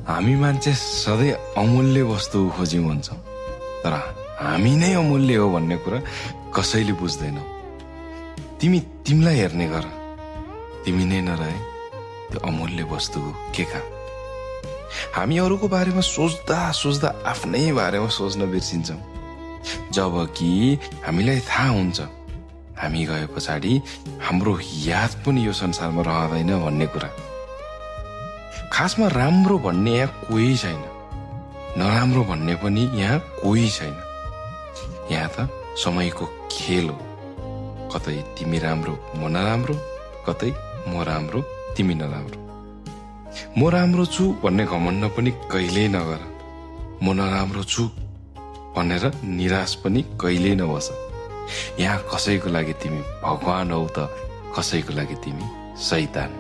हामी मान्छे सधैँ अमूल्य वस्तु खोज्यौँ भन्छौँ, तर हामी नै अमूल्य हो भन्ने कुरा कसैले बुझ्दैनौ। तिमीलाई हेर्ने गर, तिमी नै नरहे त्यो अमूल्य वस्तुको के काम। हामी अरूको बारेमा सोच्दा सोच्दा आफ्नै बारेमा सोच्न बिर्सिन्छौँ, जबकि हामीलाई थाहा हुन्छ हामी गए पछाडि हाम्रो याद पनि यो संसारमा रहँदैन भन्ने कुरा। खासमा राम्रो भन्ने यहाँ कोही छैन, नराम्रो भन्ने पनि यहाँ कोही छैन। यहाँ त समयको खेल हो, कतै तिमी राम्रो म नराम्रो, कतै म राम्रो तिमी नराम्रो। म राम्रो छु भन्ने घमण्ड पनि कहिल्यै नगर, म नराम्रो छु भनेर निराश पनि कहिल्यै नबस। यहाँ कसैको लागि तिमी भगवान हौ त कसैको लागि तिमी शैतान।